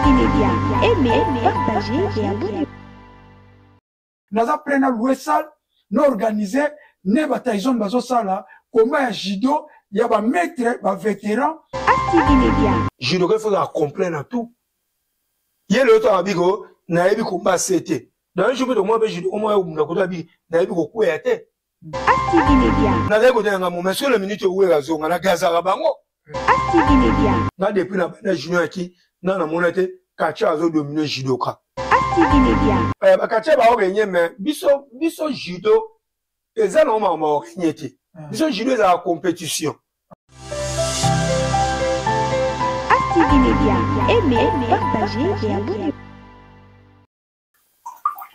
ASTV Media. Aimez, partagez et abonnez-vous. Naza prêt na louer salle, na organiser ne ba Tyson bazosala combat ya judo ya ba maître ba vétéran. ASTV Media. Judo il faut la complet na tout. Ye lelo to abiko nayebi combat se te. Dans un jour peut moi be judo moi obunda ko abi nayebi ko kweya te. ASTV Media. Nazali kotanga nga mo mais sur le minute owera zonga na gazaka bango. ASTV Media. Nga depuis na banda junior ki na na mona te kacha azo dominer judoka. ASTV Media. Eh ba kacha ba orenye mais biso biso judo eza na ma orenye te. Biso judo eza la compétition. ASTV Media. Aimez, partagez et abonnez-vous.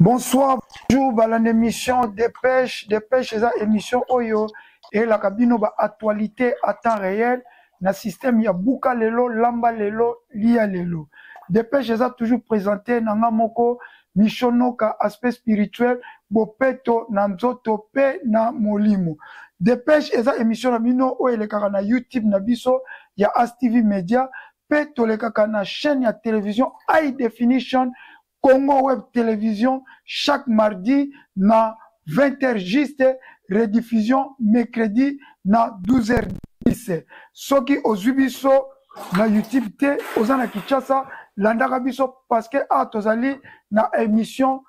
Bonsoir, bonjour, balanda émission Dépêche, Dépêche eza émission oyo eyelaka bino ba actualité à temps réel na système ya buka lelo, lamba lelo, lia lelo. Dépêche eza toujours présenté na nga moko Michonoka, aspect spirituel, bopeto na nzoto pe na molimo. Dépêche eza émission na bino oyo elekaka na YouTube na biso ya ASTV Media pe tolekaka na chaîne ya télévision High Definition Congo Web Télévision chaque mardi na 20h juste, rediffusion mercredi na 12h10. Soki ozwi biso na YouTube te, oza na Kinshasa, landaka biso parce que a tozali na émission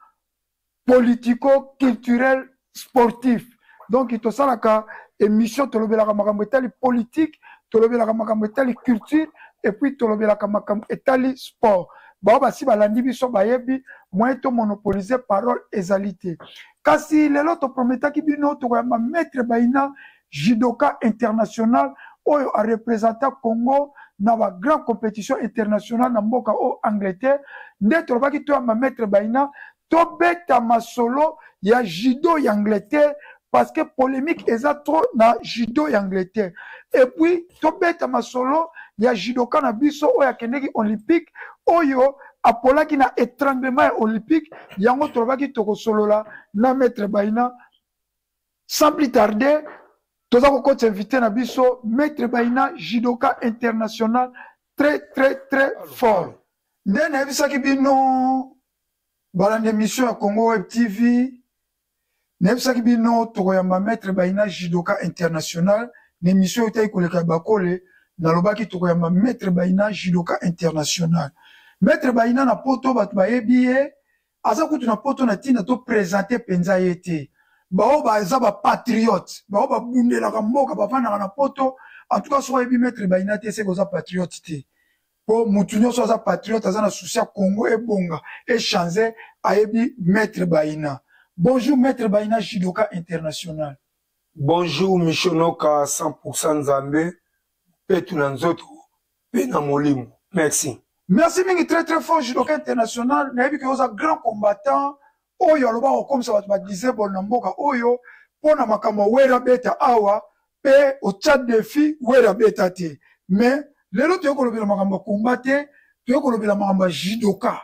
politico-culturel sportif. Donc tosalaka émission, tolobelaka makambo etali politique, tolobelaka makambo etali culture et puis tolobelaka makambo etali sport. Bao basi balandi biso bayebi moyen to monopoliser parole ezali te. Kasi lelo toprometaki bino tokoyamba maître Baina, judoka international oyo a représenta Congo na ba grand compétition internationale na mboka o Angleterre. Nde tolobaki toyamba maître Baina tobeta masolo ya judo ya Angleterre parce que polémique eza trop na judo ya Angleterre. Et puis tobeta masolo ya judoka na biso oyo akendeki olympique oyo apolaki na étranglement ya olympique. Yango tolobaki tokosolola na maître Baina. Sans plus tarder, toza kokotisa invité na biso maître Baina, judoka international très très très fort. Nde nayebisaki bino balanda émission ya Congo Web TV, nayebisaki bino tokoyamba maître Baina, judoka international. Na émission oyo etali koleka ya bakole, nalobaki tokoyamba maître Baina, judoka international. Maître Baina na poto bato bayebi ye, aza kutu na poto na ntina to présenter mpenza ye te. Bao baza ba patriote, bao babundelaka mboka, bavandaka na poto. En tout cas soki oyebi maître Baina te, seke oza patriote te. Po mutu nyonso aza patriote, aza na souci ya Congo ebonga, échanger, ayebi maître Baina. Bonjour maître Baina, judoka international. Bonjour Michonoka, 100% Nzambe, petu na nzoto pe na molimo. Merci. Merci mingi, très très fort judoka international. Nayebi ke oza grand combattant oyo aloba kokomisa bato ba disable na mboka oyo mpo na makambo ya wera beta awa pe otya défi wera beta te. Mais lelo toyei kolobela makambo ya combat te, toyei kolobela makambo ya judoka,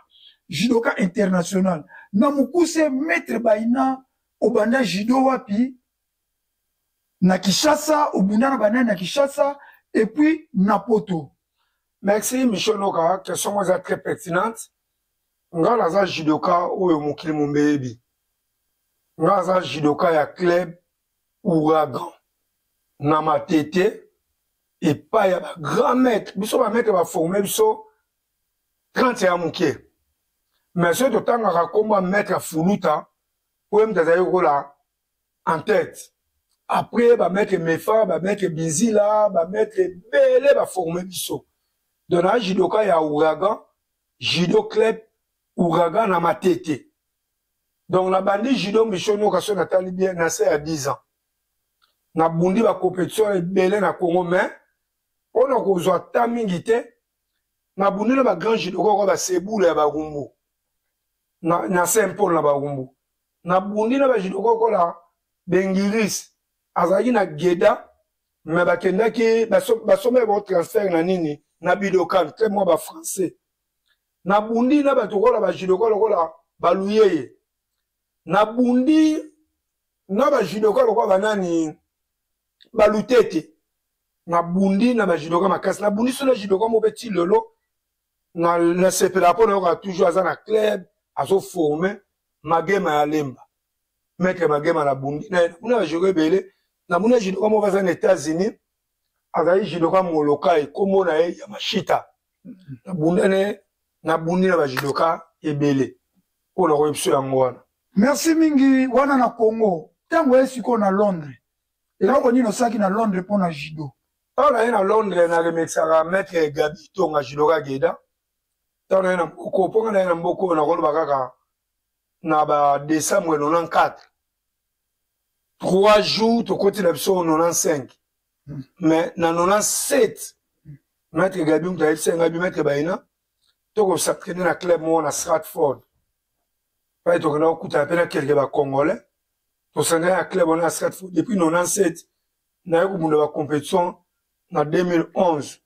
judoka international. Na mokuse, maître Baina, obanda judo wapi? Na Kinshasa, obunda na banani na Kinshasa et puis na poto? Merci Michonoka, question moko eza très pertinente. Nga naza judoka oyo mokili mombe yebi. Nga naza judoka ya club Ouragan na Matete epai ya ba grand maître. Biso ba maître ba former biso 30 ya moke. Mais soki totangaka kombo ya maître Fuluta, oyo moto azali kokola en tête. Après ba maître Mefa, ba maître Bizila, ba maître ebele ba former biso. Donc na judoka ya Ouragan, judo club Ouragan na Matete. Donc na bandi judo Michonoka so natali bien na se ya 10 ans. Na bundi ba compétition ebele na Congo, mais pona kozwa ta mingi te, na bundi na ba grand judoka kwa ba Sebula ya Barumbu. Na Saint-Paul na Barumbu. Na bundi na ba judoka kola Bengiris, azalaki na Geda, mais bakendaki basomba ba transfert na nini na Bidokan, très moi ba français. Na bundi na bato kola ba judoka lokola baluyeye. Na bundi na ba judoka lokola banani balutete. Na bundi na ba judoka makasi. Na bundi so na judoka mo beti lelo. Nasepelaka mpo nayoka toujours aza na club azoforme Magema ya Lemba, maître Magema. Nabundi na bajudo ebele, nabundi na judoka moko aza na États-Unis, azali judoka Molokai, nkombo na ye Yamashita. Nabunda ne, nabundi na bajudoka ebele oyo nakoyebi biso yango wana. Merci mingi. Wana na Congo. Ntango oye sikoyo na Londres, eloko nini osalaki na Londres mpo na judo? Ntango naye na Londres, naremexaka maître Gabi Tonga, judoka Geda. Ntango naye na mboko, mpo nga naye na mboko oyo nakoloba kaka na ba décembre 94, 3 jours tokoti na biso 95, mais na 97 maître Gabi moto ayebisa ngai bi maître Bayina tokos'entraîner na club moko na Stratford pai. Tokenda kokutana mpe na quelques bacongolais, tosangani na club wana ya Stratford. Depuis 97 naye kobunda bacompétition na 2011,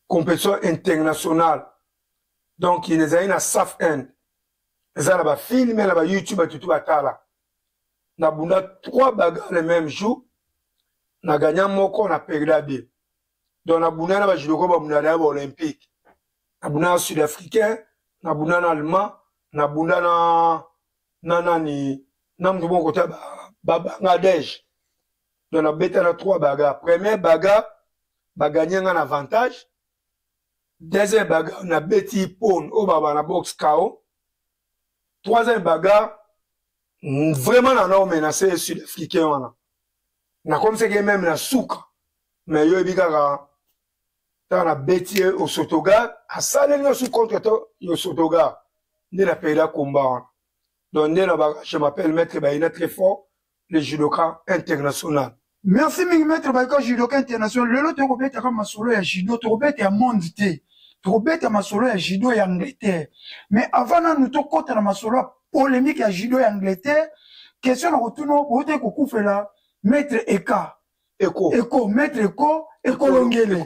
compétition internationale. Donc ezali na Southend, eza na bafilme na bayoutube, bato tu batala. Nabunda trois bagarres le même jour, na gagna moko, na perda deux. Donc nabunda na bajudoka babunda na baolympique, nabunda na sud africain, nabunda na allemand, nabunda na nani, na moto moko kota babangladesh. Donc nabeta na trois bagarres. Première bagarre baganye nga na avantage, deuxième bagarre nabeti pone oyo baba na boxe KO, troisième bagarre vraiment na nao menace sud africain wana, nakomisaki ye même na suka. Mais yo yebi kaka, ntango nabeti ye osotogar, asaleli nyonso contre to osotogar nde napela komba wana. Donc nde na je m'appelle maître Bayina, très fort, le judoka international. Merci mingi, maître Bayina, judoka international. Lelo tokobetaka masolo ya judo, tokobeta ya monde te, tokobeta masolo ya judo ya Angleterre. Mais avant nanu tokɔta na masolo ya polémique ya judo ya Angleterre, question na kotuna: bote kokufela maître Eka Eko. Eko, maître Eko Ekolongele,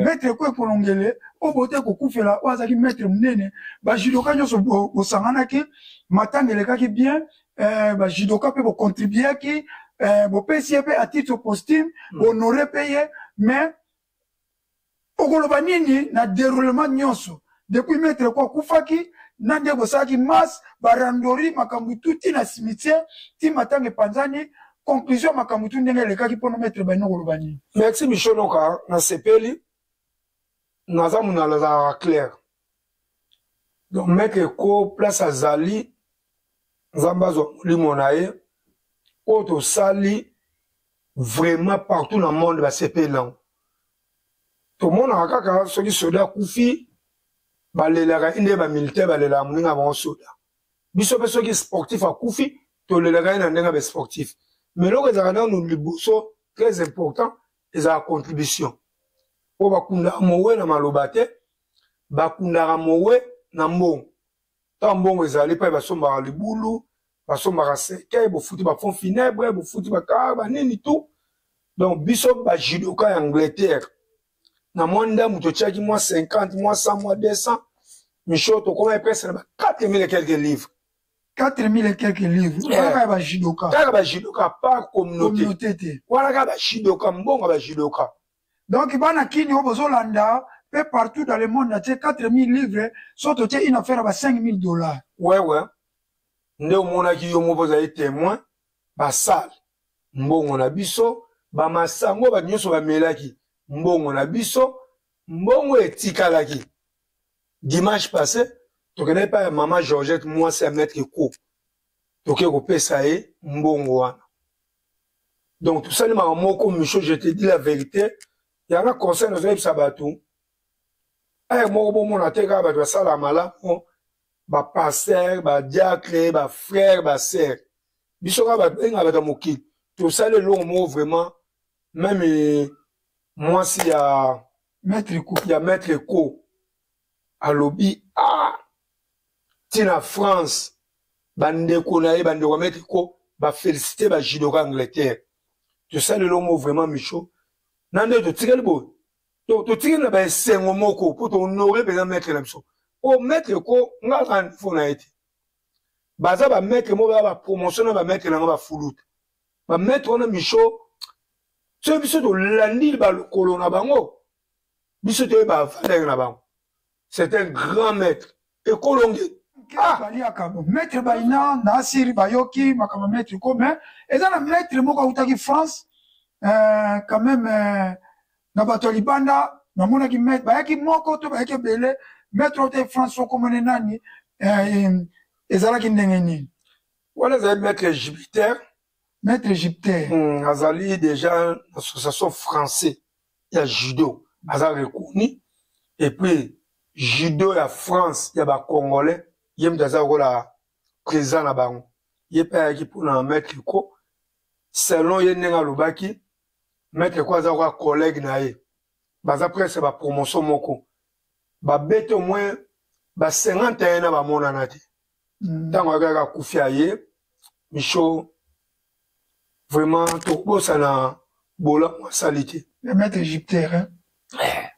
maître Eko Ekolongele oyo bote kokufela, oyo azalaki maître monene. Bajudoka nyonso bosanganaki, matanga elekaki bien, bajudoka mpe bocontribuaki, bopesi ye mpe à titre posthume, bohonore mpe ye. Mais okoloba nini na déroulement nyonso depuis maître Eko akufaki, na nde bosalaki masse, barandori, makambo tu ti na cimetière, ti matanga epanzani, conclusion makambo tu ndenge elekaki mpona maître Bayina, koloba nini? Merci, Michonoka. Nasepeli, naza monala, azalaka clair. Donc maître Eko, place azali, Nzambe azwa molimo na ye. Oyo tosali vraiment partout na monde basepeli nango. Tomonaka kaka soki soda akufi, balelaka ye nde bamilitaire balelaka moninga bango soda. Biso mpe soki sportif akufi, tolelaka ye na ndenge ya basportif. Mais eloko ezalaka nanu liboso, très important, ezalaka contribution, mpo bakundaka mowe na maloba te, bakundaka mowe na mbongo. Ntango mbongo ezali, mpe basombaka libulu, basombaka cercueil, bofuti bafonds funèbre, bofuti bakar banini tout. Donc biso bajudoka ya Angleterre, na mwa ndambu totiaki, mwa 50, mwa 100, mwa 200. Micho, tokomaki presque na ba 4000 et quelques livres. 4000 et quelques livres kaka ya bajudoka? Kaka bajudoka, par communauté. Communauté te? Wana kaka bajudoka, mbongo ya bajudoka. Donc bana kini oyo bozolanda mpe partout dans le monde atie, 4000 livres, so totie une affaire ya ba 5000 $. Wewe nde omonaki yo moko, ozali témoin. Basale mbongo na biso, bamasango bato nyonso bamelaki mbongo na biso, mbongo etikalaki. Dimanche passé tokendaki epai ya mama Georgette, mwasi ya maître Eko, toke kopesa ye mbongo wana. Donc tosali makambo moko. Micho, je te dis la vérité, yanga conseil nazoyebisa bato ere moko, bomona te kaka bato basala malamu, bapaster, badiacre, bafrère, basœur. Biso kaka bato bengaka bato ya mokili, tosali eloko moko vraiment. Même mwasi ya maître Eko, ya maître Eko alobi ah, ntina France, bandeko na ye, bandeko ya maître Eko bafélicité bajudoka Angleterre. Tosali eloko moko vraiment, Micho, na nde totikali boye, totikali na baesengo moko mpo tohonore mpenza maître na biso. Po maître Eko, nga aza na niveau na ye te. Baza bamaître moko, baya bapromotion na bamaître nanga bafuluta, bamaître wana. Micho, soki biso tolandi balokolo na bango, biso toyeba valeur na bango. C'est un grand maître. Ekolonge. Ah! Baliaka maître Baina na asiri bayoki makambo maître ko mais eza na maître moko autaki France quand même na bato ya libanda namonaki maître bayaki moko to bayaki ebele maître autaki France okomone nani ezalaki ndenge nini? Wana ezali maître Jupiter. Maître Jupiter. Azali déjà association français ya judo, aza reconnu et puis judo ya France ya ba congolais ye moto aza lokola président na bango. Ye mpe ayaki mpona maître ko selon ye ndenge alobaki maître ko aza lokola collègue na ye, baza presque ba promotion moko, babete au moins ba 51 na bamonana te. Ntango ayaki akufi aye Micho vraiment tokobosana bolamu asali te. Le maître Jupiter hein?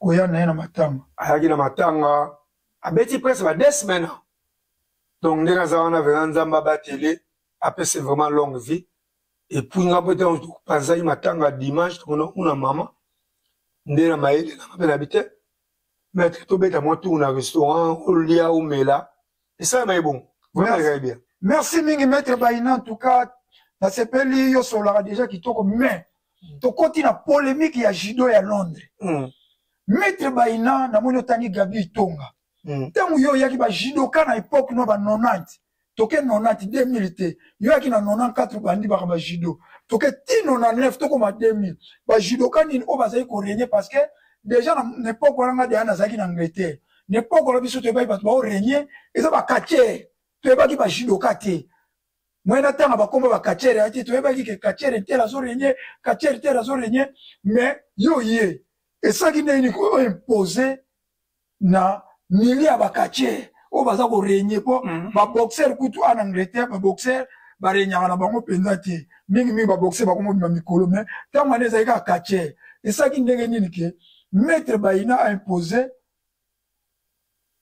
Koya na ye na matanga, ayaki na matanga abeti presque ba 2 semaines. Donc ndenge aza wana vraiment Nzambe abatele apese vraiment longue vie. Et puis nga mpe ntango topanzaki matanga dimanche tokona kuna mama nde na mayele nanga mpe nabi te maître tobeta mwa tour na restaurant olia omela esalama ye bongo vraiment ezali bien. Merci mingi maître Baina, en tout cas nasepeli yo solaka déjà kitoko mais tokoti na polémique ya judo ya Londres. Maître Baina namoni otangi Gabi Itonga. Ntango yo oyaki ba judoka na époque no ba 90 toke 90 2000 te yo oyaki na 94 bandi baka ba judo toke ti 99 tokoma 2000 ba judoka nini oyo bazali korégner parce que déjà na époque wana nga deya nazalaki na Angleterre. Na époque wana biso toyebaki bato baorégner eza bacatcheurs, toyebaki ba judoka te. Moye na ntanga bakomba bacatcheurs ya te, toyebaki ke catcheur tel azorégner, catcheur tel azorégner. Mais yo ye esalaki ndenge nini oimpose na milieu ya bacatcheurs oyo baza korégner mpo baboxeur kutu en Angleterre baboxeur baregnaka na bango mpenza te, mingimingi baboxeur bakomobima mikolo mais ntango wana ezalaki kaka catcheur. Esalaki ndenge nini ke maître Baina aimpose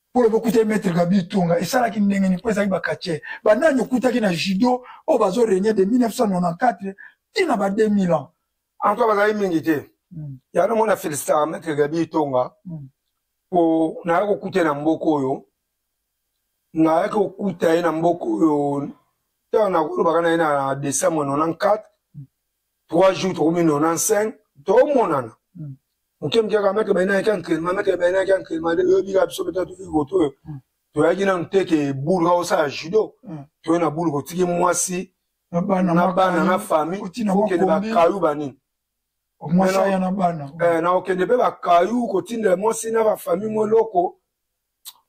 mpo lobi okutaki maître Gabi Itonga? Esalaki ndenge nini mpo ezalaki bacatcheurs? Banani okutaki na judo oyo bazorégner de 1994 ntina ba 2000 ans? En tout cas bazali mingi te. Yango mona félicitaka maître Gabi Itonga po nayaki kokuta ye na mboka oyo, nayaki kokuta ye na mboka oyo ntango nakolobaka na ye na décembre 94, 3 jours tokomi 95 tomonana moke moke kaka maître Baina ayaki entraînement, maître Baina ayaki entraînement. Oyebi kaka biso mpe toki koto oyo toyaki nanu te ke boule kaka osala judo toye na boule kotiki mwasi na bana na bana na famille okende bakayu banini mwasi aya na bana na okende mpe bakayu kotindela mwasi na bafamille mo eloko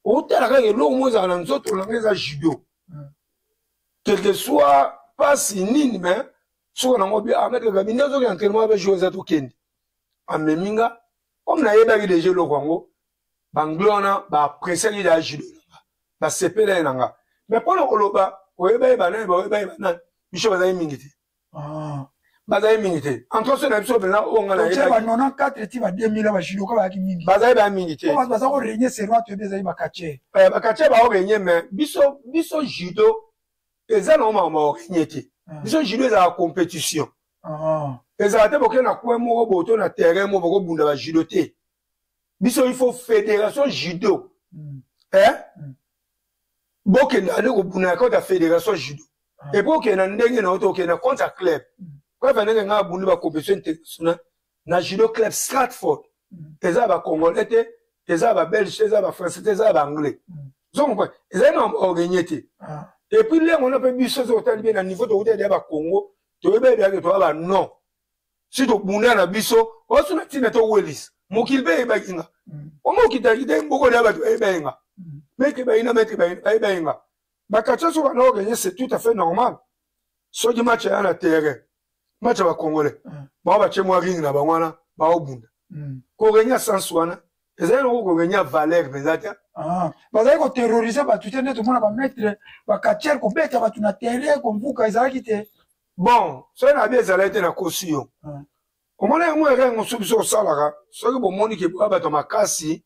otala kaka eloko mo ezala na nzoto nanga eza judo quelque soit mpasi nini mais soki nango bi ah maître Gabi nde azoki entraînement abe jour eza tokende amemi nga comme nayebaki déjà eloko yango banglais wana baappréciaki ya judo nanga basepela ye na nga mais mpona koloba oyeba yeba nani baoyeba yeba nani biso bazali mingi te. Bazali mingi te entre so na biso mpenza oyo nga nayeba 94 ti ba 2000 bajudoka bayaki mingi. Bazali baya mingi te. Bato baza korégner seulement toyebi ezali bacatcheurs. Bacatcheurs baorégner mais biso judo eza nango makambo baorégner te. Biso judo ezalaka compétition, ezala te bokende na coin moko boye to na terrain moko bokobunda bajudo te. Biso il faut fédération judo bokende ale kobunda na kati ya fédération judo et puis okende na ndenge na yo te, okende na compte ya club. Preuve ndenge ngai abundi bacompétition internationale na judo club Stratford, eza ya bacongolais te, eza ya babelge te, eza ya bafrançais te, eza ya baanglais. Ozocomprendre, ezali na orégner te. Et puis ndenge wana mpe biso soki otali bien na niveau tokuta ya bacongo toyebi ebeyaki toya banon si tobunda na biso oso na ntina towelisa mokili mpe eyebaki nga omo okitaki te mboko ya bato bayebaki nga maître Bayina, maître Bayina bayebaki nga bacatcheurs so bana orégner, c'est tout à fait normal. Soki match ya na terrain, match ya bacongolais bao batie mwa ring na bango wana baobunda korégner sens wana ezali nango korégner valeur mpenza te. Bazali koterroriser bato te nde tomona bamaître bacatcheurs kobeta bato na terrain komvuka ezalaki te? Bon, soki na bi ezalaki te nakosi yo. Omona yango erreur mosusu biso osalaka soki bomoni ke boya bato makasi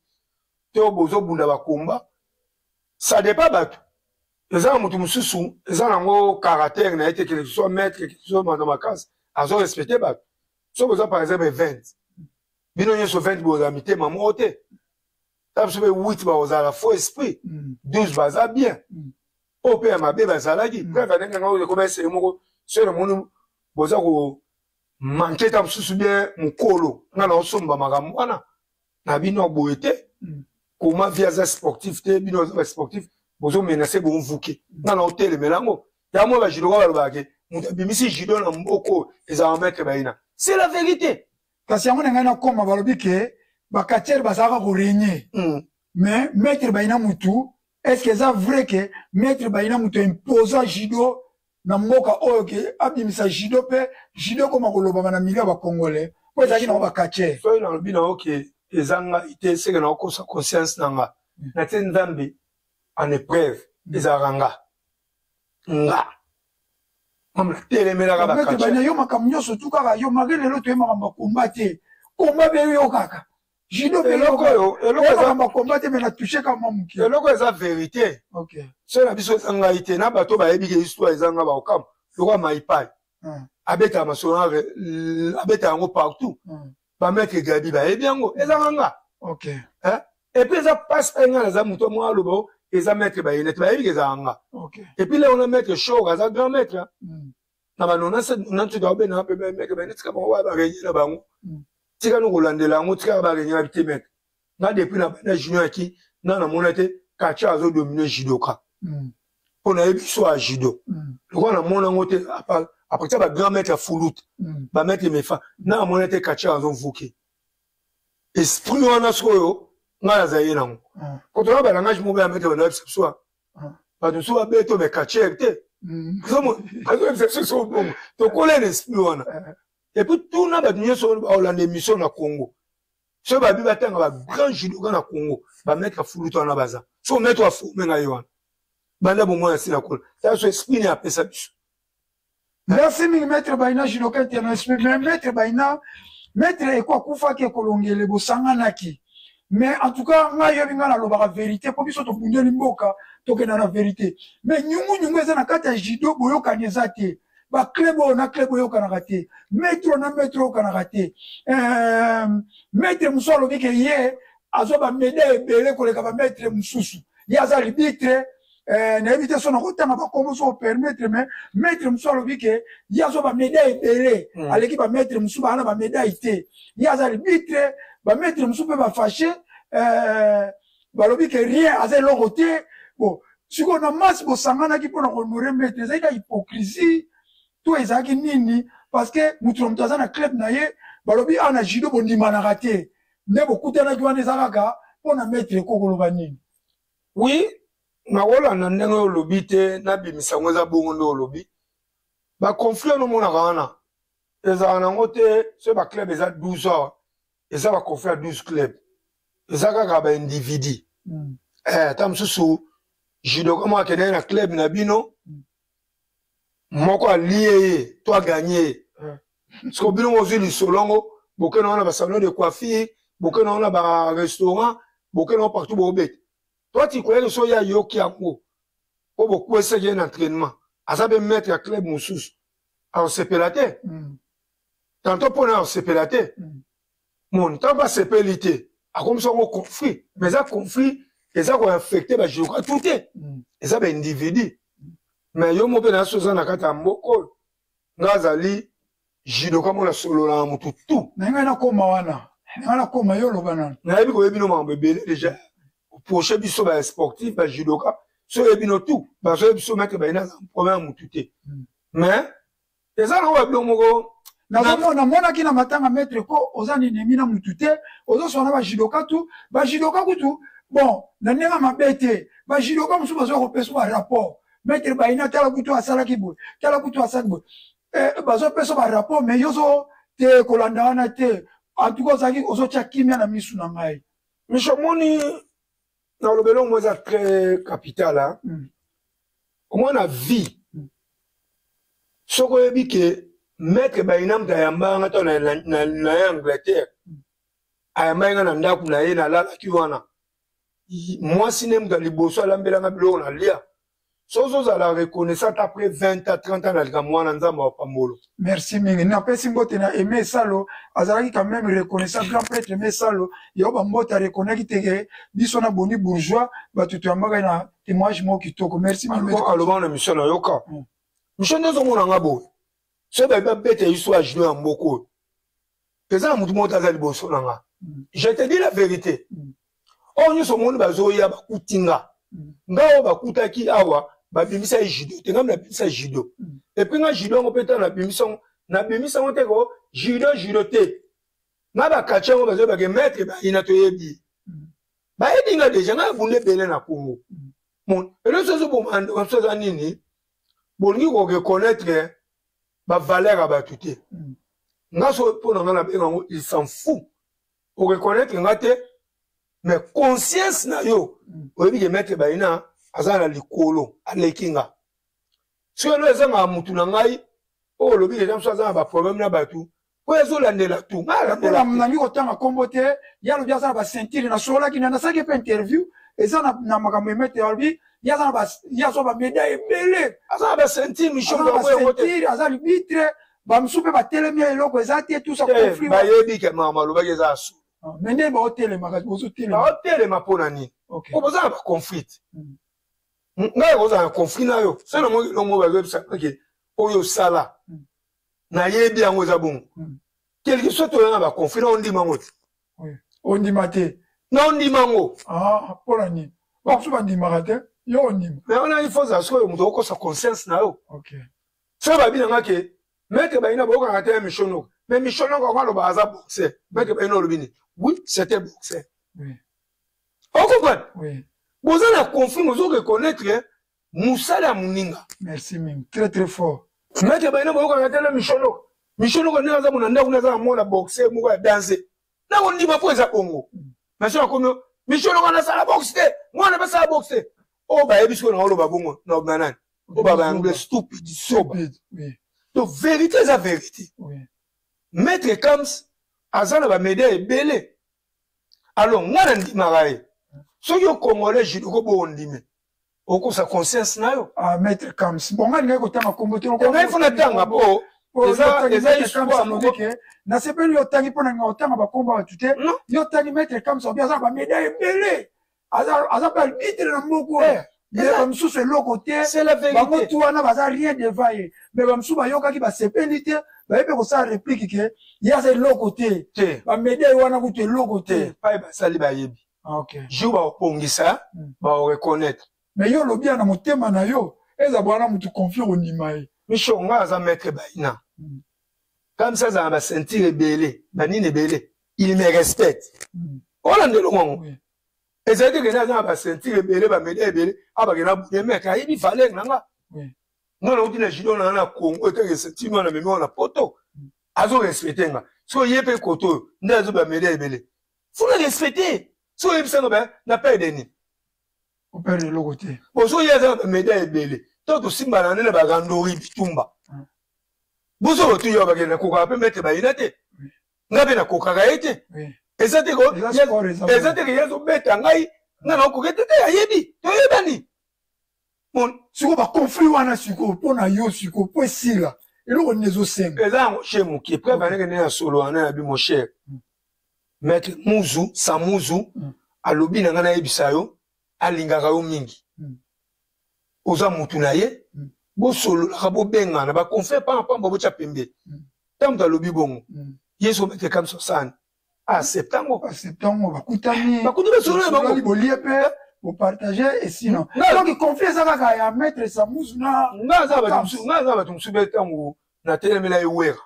to bozobunda bakomba, ça dépend bato. Eza na moto mosusu eza nango caractère na ye te, quelque soit maître, quelque soit bato makasi azo respecte bato. Soki boza par exemple 20, bino nyonso 20 bozala mitema moko te. Ta biso mpe 8 bakozala faux esprit, 12 baza bien. Oyo mpe ya mabe bazalaki. Preuve ndenge yango ekoma eseye moko soki namoni boza ko manke ta mosusu bien mokolo nga na osomba makambo wana na bino boye te. Koma vie aza sportif te, bino aza ba sportif, bozo menace bomvuke nga na otelemela yango. Yango ba judoka balobaka ke moto abimisi judo na mboka oyo ezalaka maître Bayina, c'est la vérité. Kasi yango na ngai nakoma, balobi ke bakatiere bazalaka koregne mais maître Bayina mutu, est ce que eza vrai ke maître Bayina mutu imposa judo na mboka oyo, ke abimisa judo mpe judo ekoma kolobama na milio ya bacongolais po ezalaki nango bakatiere? Soki nalobi na yo ke eza ngai te, seke nakokosa conscience na nga. Natie Nzambe en épreuve, ezalaka nga. Nga mama natelemelaka. Bakatiere yo makambo nyonso tu kaka yo, malgré lelo toye makambo ya komba te, komba mpe yo kaka judo mpe. Eloko oyo, eloko makambo ya komba te, me na touche kaka mwa moke. Eloko eza vérité soki na biso eza ngai te, na bato bayebi ke histoire eza nga, bakokama lokola maipai abetaka masolo, abetaka yango partout. Bamaître Gabi bayebi yango, ezanga nga. Et puis eza passe mpe nga naza moto moko aloba o eza maître Bayene te, bayebi ke ezalaka nga. Et puis leo na maître Shor aza grand maître na ba 97 98, aobena mpe maître Bayene, tika bango baya barenye na bango, tika no kolandela yango, tika barenye na te. Maître nga depuis na banda junior yaki nga namona te kacha azodomine judoka mpo nayebi so ya judo lokola namona yango te après tia bagrand maître ya fulute, bamaître mefa, na namona te kacha azomvuke esprit wana. Sikoyo ngai naza ye nango kotola balangage moko ya maître banoyebisa biso, bato mosusu babeto me kacher te, azoyebisa biso so bongo tokola na esprit wana. Et puis tuna bato nyonso oyo baolanda émission na Congo, soki babi batanga bagrand judoka na Congo, bamaître fulutu wana baza. So maître aforme ngai wana banda bomwana nsina kola, tala so esprit ne apesa biso. Merci mingi, maître Baina, judoka international. Mais maître Baina, maître Eko akufaki, ekolongele bosanganaki, mais en tout cas ngai yobi ngai nalobaka vérité mpo biso tobundeli mboka, tokenda na vérité. Mais nyungunyungu eza na kati ya judo, boyokani eza te, baclub oyo na club oyokanaka te, maître oyo na maître oyokanaka te. Maître mosusu alobi ke ye azwa bamédaille ebele koleka bamaître mosusu, ye aza arbitre. Nayebi te so nakotanga bakombo so opermettre, mais maître mosusu alobi ke ye azwa bamédaille ebele, aleki bamaître mosusu baa na bamédaille te, ye aza arbitre. Bamaître mosusu mpe bafâché, balobi ke rien, aza eloko te. Bon, sikoyo na masi bosanganaki mpona kohonorer maître, ezalaki na hypocrisie to ezalaki nini? Parce que motu na moto aza na club na ye, balobi awa na judo bondimanaka te, nde bokutanaki wana eza kaka mpona maître. Ekokoloba nini? Oui, nakolanda ndenge olobi te, nabimisa yango eza bongo nde olobi. Baconflit wana omonaka wana ezalaka nango te. Soki baclub eza 12 heures, eza baconflit ya 12 club, eza kaka baindividu. Ata mosusu judoka moko akendaki na club na bino moko, alie ye to aganye ye. Siko bino mozwi lisolo yango, bokende wana basalon de coiffure, bokende wana barestaurant, bokende wana partout, bobeta. Toi tu croyais que soki ayoki yango po bokwesaki ye na entraînement, aza mpe maître ya club mosusu, akosepela te. Tantôt mpona akosepela te, moni ntango asepeli te, akomisa yango conflit. Mais eza conflit eza koinfecte bajudoka tout te, eza baindividu. Mais yo mo mpe na so oza na kati ya mboka oyo, nga azali judoka mona solola na motu tout. Na ngai nakoma wana, ngai nakoma, yo oloba nano. Nayebi koyebi no makambo ebele déjà oproche biso basportif, bajudoka, so oyebi no tout, bazoyebi biso maître Bayina aza problème ya motu te. Mais eza nango babilo moko. Nazomona, namonaki na matanga maître ko oza ninemi na mutu te, ozoswana bajudoka tu, bajudoka kutu bon na ndenge mabe te. Bajudoka mosusu bazwa kopesa barapport: maître Bayina, tala kutu asalaki boye, tala kutu asalaki boye. Bazopesa barapport, mais yo zo te kolanda wana te. En tout cas ozalaki ozotya kimia na misu na ngai. Miso omoni, naloba elongo eza très capital. Omona vie, soki oyebi ke maître Bayina moto ayambaka nga to na ye Angleterre, ayambaki nga na ndako na ye, nalalaki wana, mwasi ne moto ya liboso alambelanga biloko na lia. Soki ozala reconnaissant après 20 ans, 30 ans na likambo wana, Nzambe apambolo. Merci mingi. Napesi mbote na Aimé Salo, azalaki quand même reconnaissant, grand prêtre Aimé Salo. Yo ba mbote reconnaître te biso na boni bourgeois, bato toyambaka na témoignage moko kitoko. Merci mingi. Aloba na mission na yoka. Mission nde ozomona nga boye. Soki bayebi babeta biso ya junior ya mboka oyo, eza na motu moko te aza liboso na nga. Je te dis la vérité. Oyo nyonso omoni bazoya bakuti nga. Nga oyo bakutaki awa babimisa ye judo te, nga nabimisa judo. Et puis nga judo yango mpe ntango nabimisa yango, nabimisa yango te ko judo judo te. Nga bakachi yango bazoyebake maître bayina toyebi. Bayebi nga deja, nga nabunda ebele na Congo. Bon, eloko soki ozoboma ndeko mosusu aza nini, bolingi ko reconnaître ba valeur ya bato te. Nga so mpo na nga nabenga yango il s'en fout. O reconnaître nga te, mais conscience na yo oyebi ke maître Bayina aza na likolo, aleki nga. Soki elo ezangaka mutu na ngai, oyo olobi deja mosusu aza na ba problème na bato, oyo ezolandela tu ngai alandela. Nangi kotanga kombo te, ye alobi aza na ba ceinture, nasololaki na nasalaki mpe interview eza na makambo ya maître, alobi ye aza na ba, ye azwa ba médaille ebele, aza na ba ceinture, Michel aza na ba ceinture, aza arbitre, ba mosusu mpe batelemi ya eloko eza te, tout ça conflit. Bayebi ke makambo alobaki eza ya solo. Mais nde baotelemaka, bozotelema. Baotelema mpo na nini? Po boza na ba conflit. Ngai kozala na conflit na yo, soki namoni elongo bazoyebisa ke oyo osala, nayebi yango eza bongo. Quelque soit toya na ba conflit, na ondima yango te. Ondima te. Na ondima yango. Mpo na nini? Bamosusu bandimaka te, yo ondima. Mais wana il faut ozala sikoyo moto okosa conscience na yo. Soki babi na nga ke maître Bayina boyokaka te ya Michonok, mais Michonok yango aloba aza boxer, maître Bayina olobi nini? Oui, c'était boxer. Ocomprendre? Boza na conflit, bozo reconnaître mosala ya moninga. Merci mingi, très très fort. Maître Bayina boyokaka te na Michonok. Michonok ndenge aza mona ndako, aza na mwana boxer moko ya danse. Nakondima mpo eza bongo. Mais soki akomi Michonok nasala boxe te, mwana basala boxe te. Oyo bayebi sikoyo na oloba bongo na obima nani? Oyo baba yango stupide, soba. Donc vérité eza vérité. Maître Kams aza na ba médaille ebele. Alors nga na ndimaka ye. Soki yo congolais judo ko bo ondime. Okosa conscience na yo. Ah maître Kams. Bon nga ngai kotanga kombo te. Ngai fona tanga po eza histoire moko ke nasepeli yo tangi pona nga otanga ba kombo bato te. Yo tangi maître Kams obi aza ba médaille ebele. Aza pe arbitre na moko. Mais ba mosusu eloko te. Bango tu wana baza rien devant ye. Mais ba mosusu bayokaki basepeli te, bayebi kosala réplique ke ye aza eloko te. Ba médaille wana kutu eloko te. Pai basali bayebi. Jour bakobongisa, bakoreconnaître. Mais yo olobi ya na motema na yo, eza bwana mutu conflit ondima ye. Micho, nga aza maître Bayina. Comme ça, aza na ba ceinture ebele, ba nini ebele. Il me respecte. Olanda eloko yango. Ezali te kende aza na ba ceinture ebele, ba médaille ebele, abake na bude maître ayebi valeur na nga. Nga nauti na judo na na Congo, etake ceinture wana memi wana poto. Azo respecte nga. So ye pe koto oyo, nde azo ba médaille ebele. Faut la respecter. So oyebisa nga ba na perdre nini? Operdre eloko te. Bozo ye aza na ba médaille ebele. To tosimbana nde na ba randori bitumba. Bozo bato yo bakende nakokaka mpe maître Bayina te. Nga mpe nakokaka ye te. Eza te ko eza te ke ye azobeta ngai nga nakokoka te te ayebi toyebani. Bon, sikoyo ba conflit wana sikoyo mpo na yo sikoyo mpo esila eloko nini ezosenga? Eza yango chez mokie preuve aneke nde na solo wana na bi mon cher. Maître Muzu Samuzu alobi na nga nayebisa yo alingaka yo mingi. Oza mutu na ye, bosololaka bobengana ba conflit pamba pamba botya pembeni. Ntango moto alobi bongo, ye so maître Kamso Sani accepte yango. Accepte yango, bakutani. Bakutani basolola bango. Bolie mpe bopartage esino. Donc conflit eza kaka ya maître Samuzu na nga aza bato mosusu, nga aza bato mosusu mpe ntango natelemela ye Wera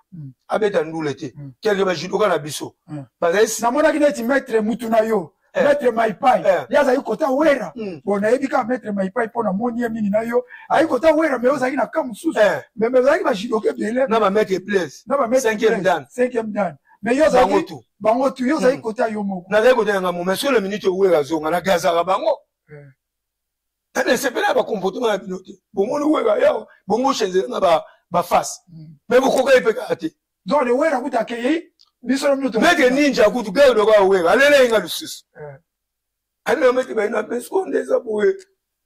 abeta ndule te, quelque bajudoka na biso bazali. Namonaki neti maître mutu na yo, maître Maipai, ye azali kota Wera. Bon, nayebi kaka maître Maipai mpo namoni ye mingi na yo ayi kota Wera, mais ozalaki na camp mosusu, mais bazalaki bajudoka ebele na ba maître Blaise na ba maître cinquième dan, cinquième dan, mais yo ozalaki bango tu, yo ozalaki kota yo moko. Nazali kota yanga mo, mais sur le minute Wera azonga na gazaka bango. Nasepela ba comportement na bino te. Bomoni Wera yawa bongo chez na ba face, mais bokoka ye mpe kaka te. Donc le Wera kuta akei biso na bino. Maître Ninja kutu gare doka Wera alela ye nga lisusu. Alela maître Bayina, mais sikoyo nde eza boye,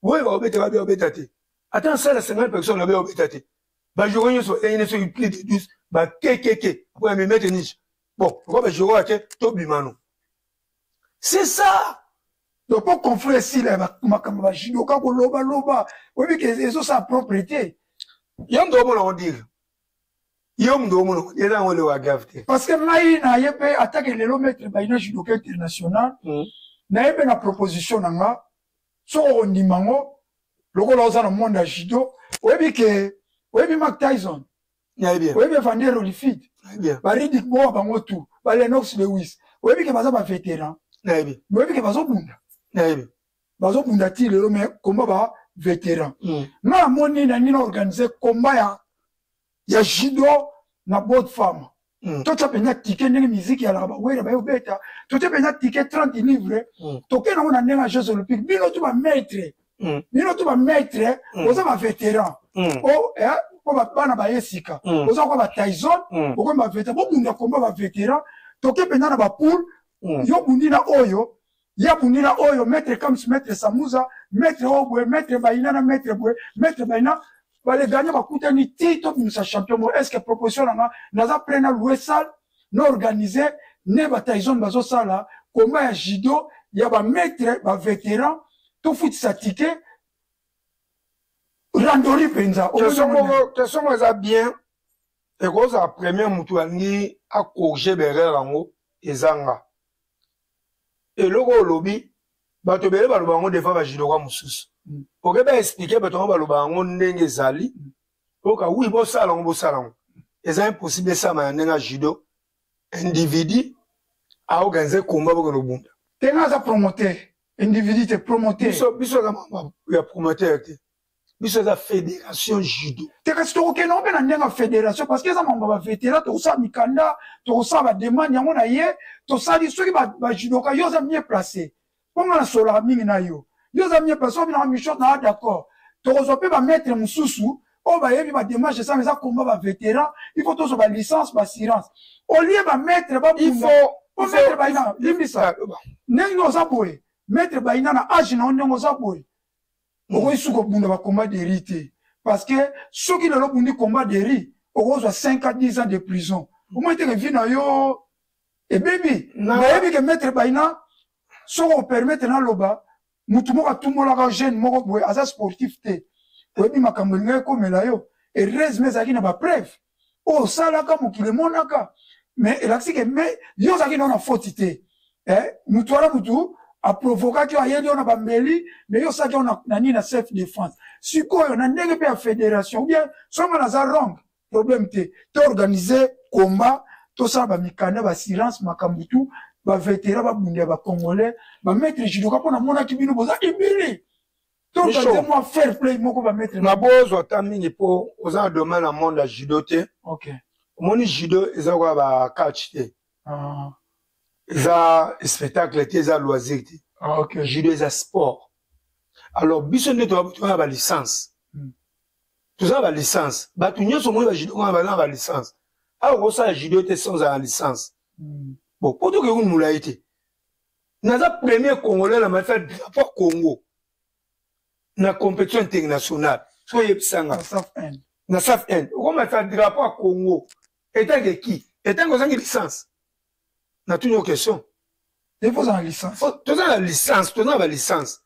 Wera obetaka bi obeta te. Ata na salle ya 50 personnes na obeta te. Ba joueurs nyonso bazali ne soki plus de 12 ba kekeke après ya mètre niche. Bon, pourquoi ba joueurs ake to bimano. C'est ça. Donc po conflit esila ya makambo ba judoka koloba loba oyebi ke ezosala propre te. Yo ndo omona ngo dire. Yo ndo omona ngo eza ngo lewa grave te. Parce que ngai na ye pe atake lelo maître Bayina judoka international. Na ye pe na proposition na nga soki okondima ngo lokola oza na monde ya judo oyebi ke oyebi Mike Tyson, oyebi Evander Holyfield, ba Riddick Bowe, bango tout ba Lennox Lewis, oyebi ke baza ba vétéran, mais oyebi ke bazobunda, bazobunda ti lelo, mais combat ba vétéran. Nga namoni na nini organiser combat ya judo na both femme. Totya mpenza ticket ndenge miziki yalaka bawera baye obeta, totya mpenza ticket 30 livre. Tokende yango na ndenge ya Jeux olympiques. Bino tu bamaître, bino tu bamaître, boza bavétéran po bana baye sika, boza kwa batyson, bokomi bavétéran, bobunda komba bavétéran. Toke mpenza na bapoule, yo bundi na oyo, ye abundi na oyo, maître Kams, maître Samuza, maître oyo boye, maître Bayina na maître boye, maître Bayina baleganya, bakutani ti tobimisa champion moko. Est ce que proposition na nga, naza prêt na louer salle, na organiser ne batyson bazosala combat ya judo ya bamaître bavétéran, tofutisa ticket randori mpenza? Question moko eza bien. Ekozala premier motu alingi acorriger baerreur yango, ezanga eloko oyo olobi. Bato ebele baloba yango devant bajudoka mosusu. Oke baexpliquer bato yango, baloba yango ndenge ezali. Oyoka wi, bosala yango, bosala yango. Eza impossible esama ya ndenge ya judo, individu aorganiser combat, bokende obunda. Te, nga aza promoteur, individu te, promoteur. Biso eza mambo ya promoteur te, biso eza fédération judo. Te, kasi tokokende ngo mpe na ndenge ya fédération, parce que eza mambo ya bavétéran. Tokosala mikanda, tokosala bademande yango na ye. Tosali soki bajudoka, yo oza mieux placé mpo nga nasololaka mingi na yo. Yo oza mieux placé, obinaka mission na d'accord. Tokozwa mpe bamaître mosusu oyo bayebi badémarche esala. Eza combat bavétéran, il faut tozwa balicence, baassurance au lieu bamaître babunda. Po maître Bayina, limbisa, ndenge oza boye, maître Bayina, na age na yo, ndenge oza boye, okoki suki kobunda bacombat de rue te, parce que soki lelo obundi combat de rue, okozwa 5 à 10 ans de prison. Omoni teke vie na yo ebebi. Nayebi ke maître Bayina, soki opermettre naloba, mutu moko atumbolaka jeune moko boye, aza sportif te. Oyebi makambo elingaki ekomela yo. Heureusement ezalaki na bapreuve oyo osalaka, mokili emonaka, mais elakisi ke me yo ozalaki nao na faute te. Mutu wana, mutu aprovokaki yo, ayeli yo na bambeli, mais yo osalaki yo na nini, na self défense. Sikoyo na ndenge mpe ya fédération, ou bien songa naza wrong, problème te, toorganiser combat, tosala bamikanda, baassurance, makambo tu, bavétéran babunda ya bacongolais, bamaître judoka, mpo namonaki bino boza ebele. Toorganiser mwa fair play moko, bamaître. Na bozwa ata mingi mpo oza na domaine ya monde ya judo te. Omoni, judo eza koya bacatch te. Eza spectacle te, eza loisir te. Judo eza sport. Alors biso nde toza na balicence. Toza na balicence. Bato nyonso omoni bajudo wana baza na balicence. Awa okosala judo te sans ozala na licence. Bon, po tokoki molai te, naza premier Congolais na matisa drapeau Congo na compétition internationale. So oyebisanga na SAF N, okomatisa drapeau ya Congo etanke ki etanke ozangi licence? Natuni yo question. Toza na licence, toza na balicence,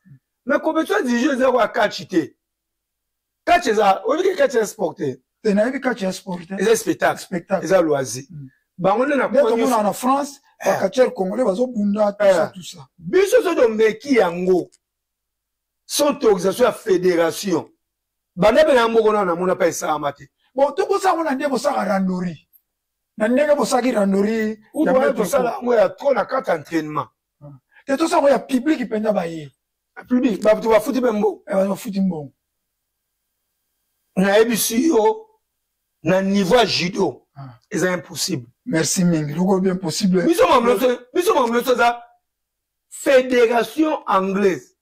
mais compétition du jeu eza koya catch te. Catch eza, oyebi ke catch eza sport te. Te, nayebi catch ya sport te. Eza spectacle, eza loisir. Bango nde na tomonaka na France bacatcheur congolais bazobunda, tout ça, tout ça. Biso so tomeki yango sans autorisation ya fédération, banda mpe na moko nano namona mpe esalama te. Bon, tokosala ngo na nde bosaka randori, na ndenge bosalaki randori. Tosala yango ya trop na kati entraînement. Te, tosala yango ya public mpenza, baye. Public, bato bafuti mpe mbongo. Bafuti mbongo. Nayebisi yo, na niveau ya judo eza impossible. Merci mingi, loko bien possible. Biso makambo nyonso eza fédération anglaise.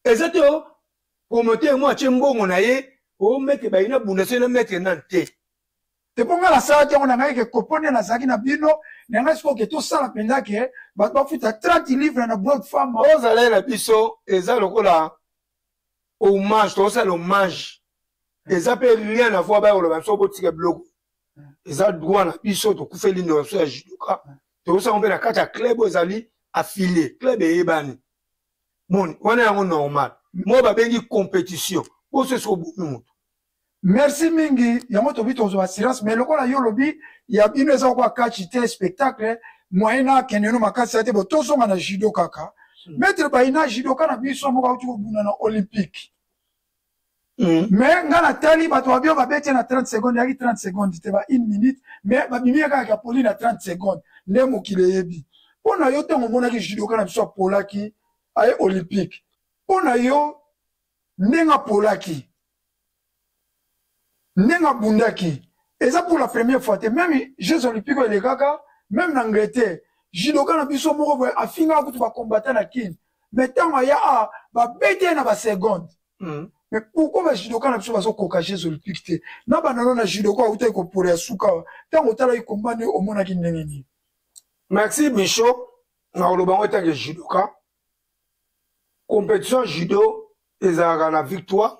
Eza te o promoteur mo atie mbongo na ye, o maître Bayina bunda so na maître nani te. Te, mpo ngai nasalaki yango na ngai ke kopo nde nazalaki na bino na ngai. Sikoyo ke tosala mpenza ke bato bafuta 30 livre na broad femme. Ozala na biso eza lokola. Hommage, tozosala hommage. Eza mpe rien à voir, baya koloba biso botika biloko. Eza droit na biso, tokufeli ndeko na biso ya judoka. Tozosala mpe na kati ya club oyo ezali affilié, club eyebani. Moni wana yango normal. Mo babengi compétition. Boso soki obomi moto. Merci mingi, yango tobi tozwa assurance, mais lokola yo lobi ya bino eza kwa catch te, spectacle moyen na kende no makasi ya te, bo tozonga na judo kaka. Maître Bayina, judoka na biso moko auti kobunda na olympique. Mais nga natali bato babio babeti na 30 secondes, yaki 30 secondes te, ba 1 minute, mais babimi ye kaka ya poli na 30 secondes nde mokili eyebi. Mpo na yo, ntango omonaki judoka na biso apolaki aye olympique, mpo na yo ndenge apolaki, ndenge abundaki, eza pour la première fois te, même Jeux olympiques oyo elekaka même na Angleterre, judoka na biso moko boye afingaka kutu bacombattant na Kine, mais ntango aya a babeti ye na baseconde. Mais pourquoi bajudoka na biso bazokoka Jeux olympiques te? Na banano na judoka autaki kopola ya suka awa, ntango otalaki komba nde omonaki ndenge nini? Merci Micho, nakoloba yango etanke judoka. Compétition judo ezalaka na victoire,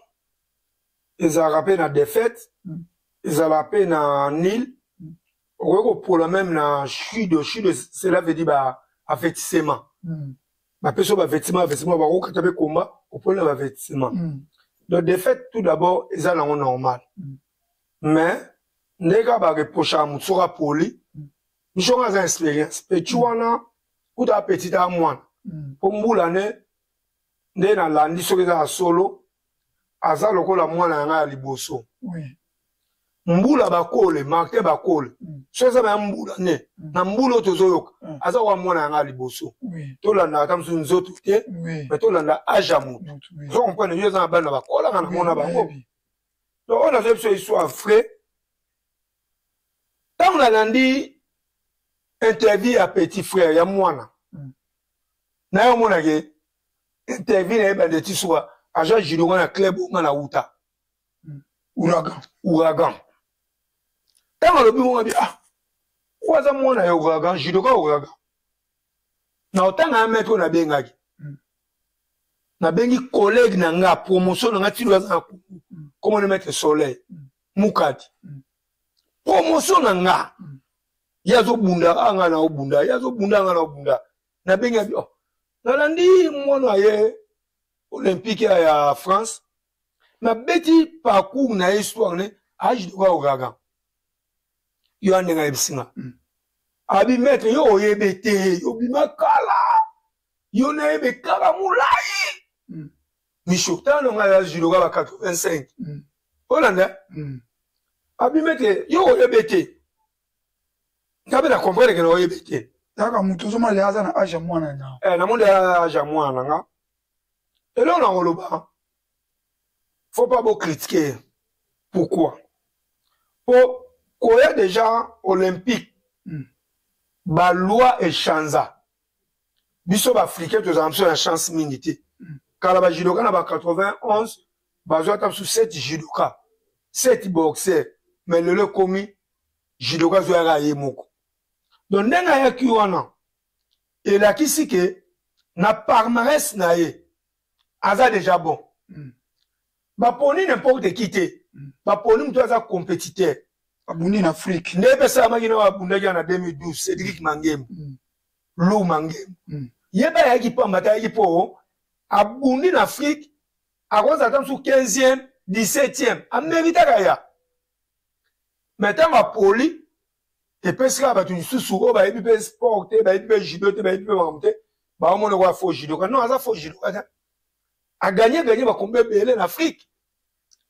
ezalaka mpe na défaite, ezalaka mpe na nil. Okoki kopola même na judo. Judo, cela veut dire ba avertissement. Bapesi yo baavertissement, avertissement bakokata mpe komba, opoli na baavertissement. Donc défaite tout d'abord eza nango normal. Mais ndenge kaka bareprochaka motu soki apoli, miso nga aza expérience petit wana, kuta apetit aa mwana mpo mbula ne nde nalandi soki eza ya solo, aza lokola mwana ya ngai ya liboso. Mbula Bakole, Martin Bakole, soki eza baya mbula ne na mbula oyo tozoyoka, aza kwa mwana ya ngai ya liboso. Tolandaka ata mosusu nzoto te, mais tolanda age ya motu. Ozo comprendre, yo eza na bana bakolaka na mona bango. Donc oyo nazoyebi biso histoire vrai. Ntango nalandi interview ya petit frère ya mwana na ye, omonake interview na ye bande ti suka, agent judoka na club nga na wuta. Ouragan. Ouragan. Ntango alobi bongo, abi ah, oyo aza mwana ya Ouragan, judoka Ouragan. Na otanga ya maître oyo nabengaki, nabengi collègue na nga, promotion na nga, tilo aza na Congo, komona maître Soleil Mukadi, promotion na nga. Ye azobunda a nga na obunda, ye azobunda nga na obunda. Nabengi abi oh, nalandi mwana ye olympique ya France, nabeti parcours na ye, histoire ne age doka Ouragan. Yo ya ndenge ayebisi nga, abi maître, yo oyebe te, yo bima kala, yo nayebe kaka molai. Micho, tala ngai ya judoka ba 85. Olanda, abi maître, yo oyebe te, nga mpe na comprendre ke na oyebe te. Kaka moto ozomona aza na age ya mwana na Eh, namoni age ya mwana na nga. Eloko na koloba, faut pas bocritiquer. Pourquoi? Po koya déjà olympique, baloi echanza. Biso baafricain tozala biso na chance mingi te. Kala bajudoka na ba 91 bazwa ata biso 7 judoka, 7 boxer, mais lelo ekomi judoka azoyaka ye moko. Donc ndenge ayaki wana elakisi ke na palmarès na ye aza déjà bon. Baponi n'importe qui te, baponi moto aza compétiteur. Abundi na Afrique. Nde mpe esalamaki na babundaki na 2012, Cédric Mangembo, Lou Mangembo. Ye mpe ayaki pamba te, ayaki mpo abundi na Afrique, akozala ata mosusu 15e, 17e, ameritaka ya. Mais ntango apoli, epesi kaka bato lisusu oyo bayebi mpe sport te, bayebi mpe judo te, bayebi mpe makambo te, baomona koya faux judoka. Non, aza faux judoka te. Aganye ganye bakomba ebele na Afrique,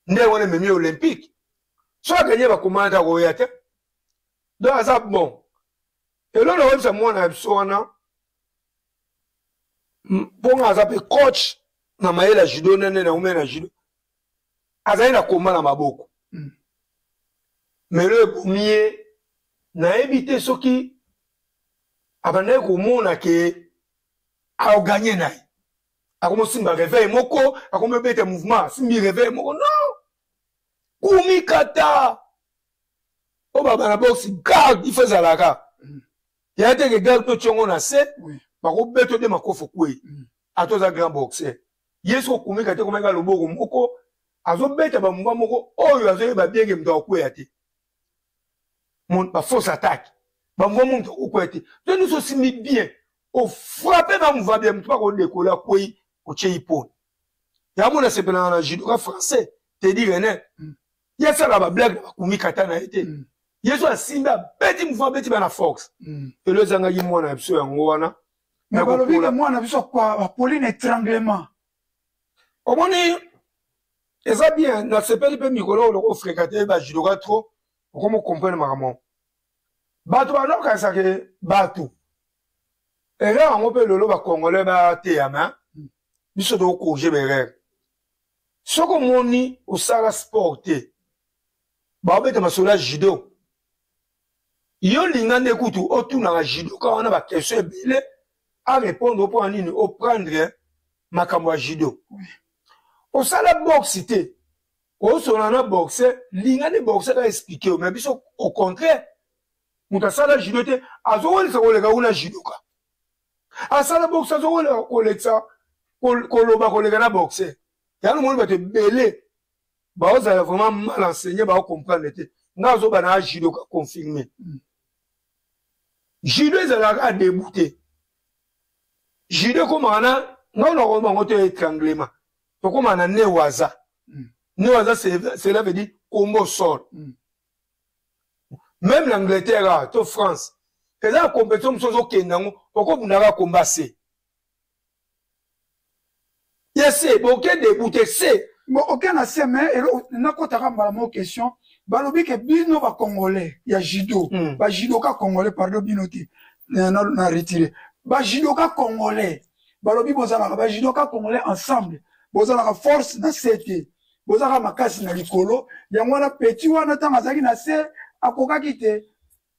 nde wana ememi olympique. So aganye bakomba ata koya te. Donc aza bon. Eloko nakoyebisa mwana ya biso wana, mpo nga aza mpe coach na mayele ya judo, nene naumeli na judo, azali na komba na maboko. Melo ebomi ye, nayebi te soki abandaki komona ke aoganye na ye, akomosimba réveil moko, akomobeta mouvement, asimbi réveil moko, non kumikata oyo baba na boxe, garde il faut ezalaka ya teke garde to tiongo na se, bakobeta ode makofi okwei. Ata oza grand boxer. Ye soki okumika te, komeka loboko moko azobeta bamungwa moko oyo azoyeba bien ke moto akokweya te. Ba fausse attaque, bamungwa moko moto akokweya te. To nyonso osimbi bien, ofrappe bamuva bien, moto bakodekole akwei, otie ipone. Yango nasepelaka na judoka français Teddy Riner. Ye asalaka bablague na bakumika ata na ye te. Ye so asimbi, abeti mouvement, abeti bana force. Elo ezangaki mwana na biso yango wana. Mais balobi ke mwana biso apoli na étranglement. Omoni, eza bien, nasepeli mpe mikolo oyo loko ofréquente bajudoka trop, okomi comprendre makambo. Bato banokanisaka bato erreur yango mpe lelo bacongolais bateyama biso, tokocorriger baerreur. Soki omoni osala sport te, baobeta masolo ya judo, yo linga nde kutu otunaka judoka wana baquestion ebele, arépondre mpo na nini oprendre makambo ya judo. Osala boxe te, osola na boxe, linga nde boxe ka explique yo. Mais biso au contraire, moto asala judo te azowelisa koleka kuna judoka asala boxe, azowelisa kolekisa koloba koleka na boxe. Yango moni bato ebele baozala vraiment mal enseigné, baocomprendre te. Nga azoba na judoka confirmé, judo ezalaka debout te. Judo ekomaka na ngai nakoloba bango te étranglement, tokomaka na newaza. Newaza, cela veut dire combat sol. Même l'Angleterre ah, to France, eza na compétition mosusu ozokende yango, okobundaka combat se ye se boke debout te se. Bon, oke na se, mais nakotaka mbala moko question. Balobi ke bino bacongolais ya judo, bajudoka congolais, pardon, bino te, na retire, bajudoka congolais, balobi bozalaka bajudoka congolais ensemble, bozalaka force na se te, bozalaka makasi na likolo. Yango wana petit wana, ntango azalaki na se, akokaki te.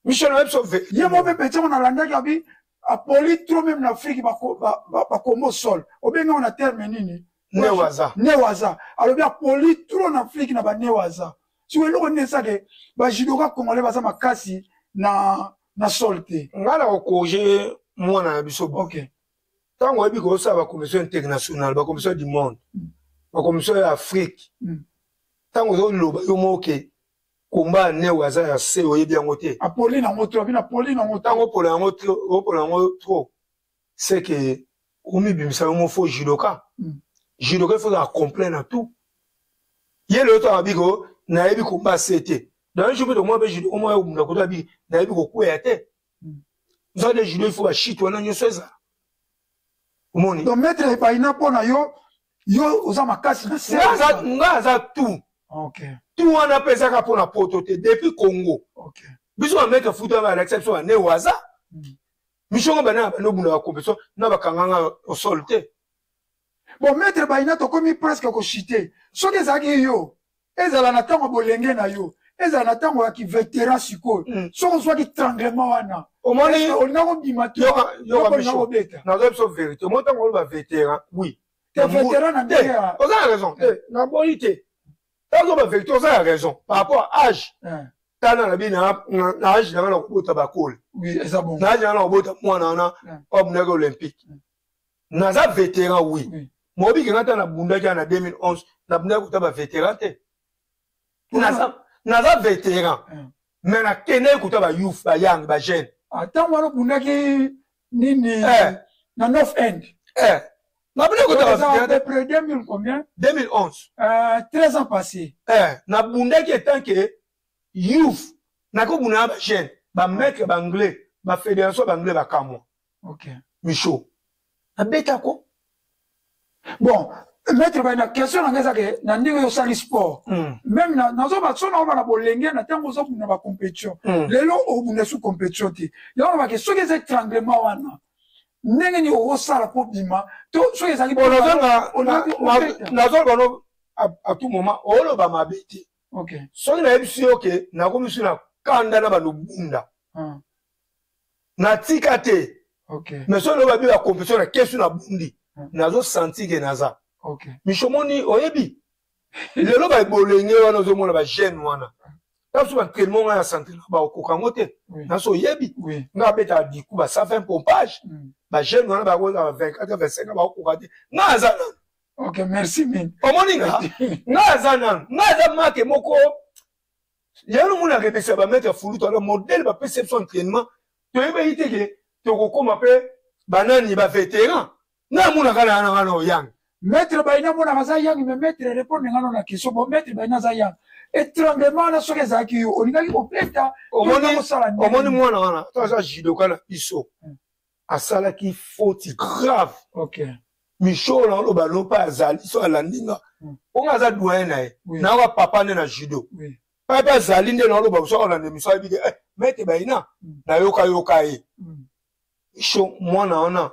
Michel, oyebi so ye mo mpe petit yango nalandaki, abi apoli trop même na Afrique, bakombo sol obengango na terme nini? Newaza. Newaza. Alobi apoli trop na Afrique na banewaza. Siko eloko nini esake bajudoka congolais baza makasi na sol te? Ngai na kocorriger mwana na biso. Ntango oyebi kosala bacompétition internationale, bacompétition du monde, bacompétition ya Afrique, ntango ozoloba yo moko ke komba ya neo aza ya se, oyebi yango te. Apoli nango trop, abina apoli nango. Ntango opola yango, opola yango trop, c'est que omibimisa yo mo faux judoka. Judoka, il faut ozala complet na tout. Ye lelo to abi ko nayebi komba se te, dans un jour mpe tomona mpe judoka moko obunda koto abi nayebi kokweya te. Nzaka de judo, il faut bashite wana nyonso ezala, omoni. Donc maître Epaina, mpo na yo, yo oza makasi na se? Nga aza tout. Tout wana mpe ezaka mpo na poto te, depuis Congo. Biso bamaître futa balakisa biso baneo aza mishongo bana bana obunda bacompétition na bakanganga au sol te. Bon, maître Baina, tokomi presque kochuter. Soki ezalaki yo, ezala na ntango bolenge na yo, ezala na ntango ya kivétéran sikoyo, soki ozwaki étranglement wana, omoni, olinga kobima te, olinga kobeta? Naza biso vérité, omoni, ntango oloba vétéran, oui. Te, vétéran na ndenge ya Oza na raison te, naboyi te. Ntango ozoba vérité, oza na raison par rapport à âge. Tala na bi na âge nanga na kobota bakole. Eza bon. Na âge nanga na kobota mwana wana oyo abundaki olympique, naza vétéran, oui. Moyebi nga, ta nabundaki wana na 2011, nabundaki kota bavétéran te. Naza vétéran, mais nakendaki kota bayouth, bayoung, bajeune. Ntango wana obundaki nini na North End? Nabundaki kota à peu près 2000 combien? 2011. 13 ans passé. Nabundaki etant que youth, nakobunda na bajeune, bamaître baanglais, bafédération baanglais bakamwa. Micho, nabetako. Bon, maître Baina, question na ngai eza ke na ndenge osali sport, même nazoba so naoba na bolenge na ntango ozobunda bacompétition, lelo obunda su compétition te. Yango nabake, soki eza étranglement wana, ndenge nini okosala mpo bima? To soki ezalaki Nazoloba no, à tout moment oloba mabe te. Soki nayebisi yo ke nakomi so na kanda na bandobunda, natika te. Mais soki loba bi bacompétition na kesu na bundi, nazosentir ke naza michomoni. Oyebi, lelo babolenge wana ozomona bajeune wana, ta biso baentraînement ngai na centre bakokoka yango te. Naso oyebi, ngai abetaka diku ba 120 pompage, bajeune wana bakozala 24, 25, bakokoka te. Ngai aza nano. Ok, merci mingi. Omoni nga, nga aza nanu, nga aza make moko. Yango mona repesa ba maître fulutu alors modèle ba pesa biso entraînement, toyebaki te ke tokokoma pe banani ba vétéran. Nga amonaka na nga na oyang. Maître Bayina amonaka aza yang, mais maître répondre nga na question. Bon, maître Bayina aza yang. Étranglement wana soki ezalaki yo, olingaki kobeta, omoni omoni mwana wana, to aza judoka na biso. Asalaki faute grave. Okay. Micho na oloba lopa azali so alandi nga. Mpo nga aza doyen na ye. Oui. Nayoka papa nde na judo. Oui. Papa azali nde na oloba so alanda miso ayebi ke eh, maître Bayina nayoka yoka ye. Micho mwana wana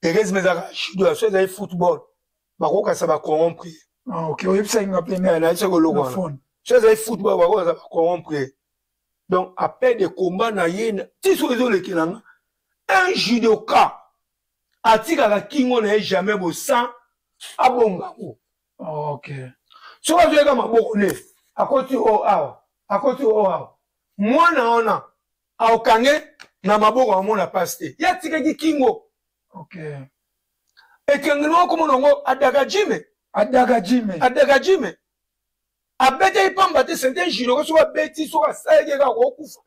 heureusement ezalaka judo ya so ezali football bakokasa ba corrompre ye. Ah, ok, oyebisaki nga mpe Eh, nayebisaki eloko na wana. phone. So ezali football bakokasa ba corrompre ye. Donc appel de combat na ye ti soki ezolekela nga un judoka atikaka kingo na ye jamais bosan abonga ngo. Oh, ok. Soki azoyeka maboko ne akoti o awa akoti o awa mwana wana aokange na maboko amona pasi te ye atikaki kingo. Ok. Ekangeli moko komona yango adagajime. Adagajime. Adagajime. Abetaki pamba te, c'est un judoka soki abeti soki asalaki kaka kokufa.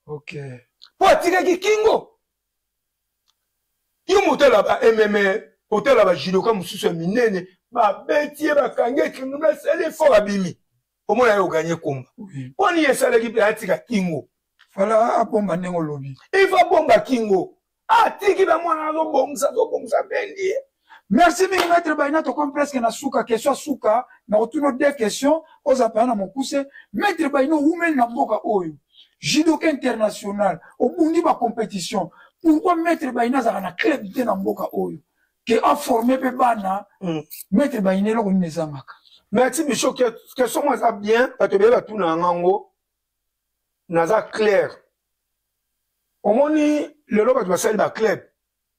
Ok. Po atikaki kingo. Yo motala ba MMA, otala ba judoka mosusu ya minene, babeti ye bakangi ye kingo asali effort abimi. Omona ye oganye komba. Oui. Mpo nini esalaki mpe atika kingo? Fala abomba ndenge olobi. Il faut abomba kingo. Atiki ba mwana azobongisa, azobongisa bendi ye. Merci mingi maître Bayina, tokomi presque na suka, question suka, na kotuna deux questions, oza pa na mokuse. Maître Bayina, owumeli na mboka oyo, judoka international, obundi ba compétition. Pourquoi maître Bayina azalaka na club te na mboka oyo? Ke a former pe bana, maître Bayina eloko nini ezangaka? Merci Micho, question moi eza bien, bato ebele batuna ngango, naza clair. Omoni lelo bato basali ba club,